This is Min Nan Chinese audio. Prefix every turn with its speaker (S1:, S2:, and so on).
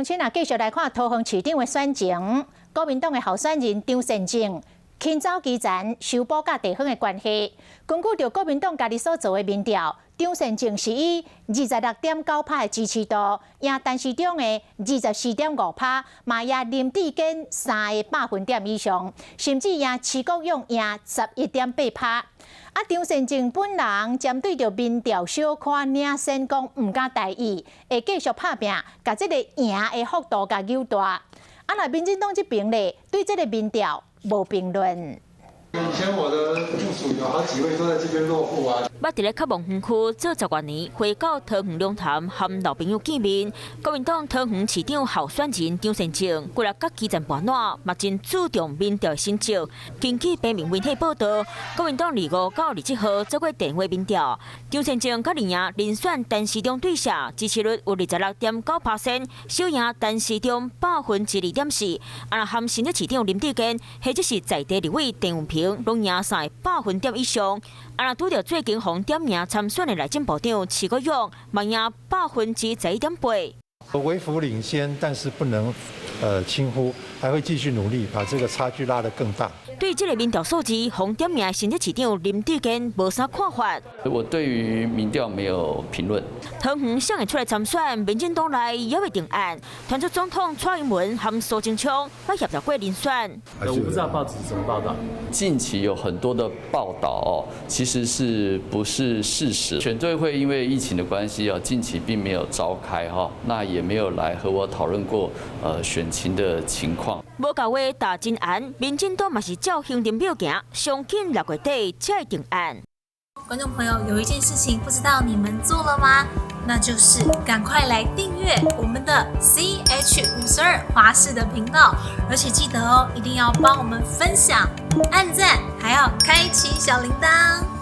S1: 先啊，繼續來看桃園市長的選情，國民黨的候選人張善政輕走基層，修補佮地方的關係。根據著國民黨家己所做的民調，張善政是以26.9趴的支持度，贏陳時中的24.5趴，嘛贏林智堅3個百分點以上，甚至贏徐國勇贏11.8趴。啊，張善政本人針對著民調小可領先，講毋敢大意，會繼續拍拚，共這個贏的幅度共扭大。啊，若民進黨這邊咧，對這個民調無評論。
S2: 以前我的部屬有好幾位都在這邊落戶啊。
S3: 捌佇咧較望園區做十外年，回到桃園龍潭和老朋友見面。國民黨桃園市長候選人張善政，過來佮基層盤撋，嘛真注重民調的成績。根據平民媒體報道，國民黨25到27號做過電話民調，張善政佮贏連選陳時中對手，支持率有26.9%，小贏陳時中2.4%。啊，和新竹市長林智堅，或者是在地立委鄭運鵬，攏贏3個百分點以上。啊，若拄著最近予點名參選的內政部長徐國勇，嘛贏11.8%。
S2: 微幅領先，但是不能輕忽，還會繼續努力，把這個差距拉得更大。
S3: 對這個民調數字，予點名新竹市長林智堅無啥看法。
S4: 我對於民調沒有評論。
S3: 桃園誰會出來參選，民進黨內猶未定案，傳出總統蔡英文和蘇貞昌欲協調過人選。
S5: 我不知道報紙怎麼報道。
S4: 近期有很多的報道哦，其實是不是事實？選對會因為疫情的關係啊，近期並沒有召開哈，那也沒有來和我討論過選情的情況。
S3: 無夠話打真案，民進黨嘛是照行程表行，上緊6月底才會定案。
S6: 觀眾朋友，有一件事情不知道你們做了嗎？那就是趕快來訂閱我們的 CH52華視的頻道，而且記得哦，一定要幫我們分享、按讚，還要開啟小鈴鐺。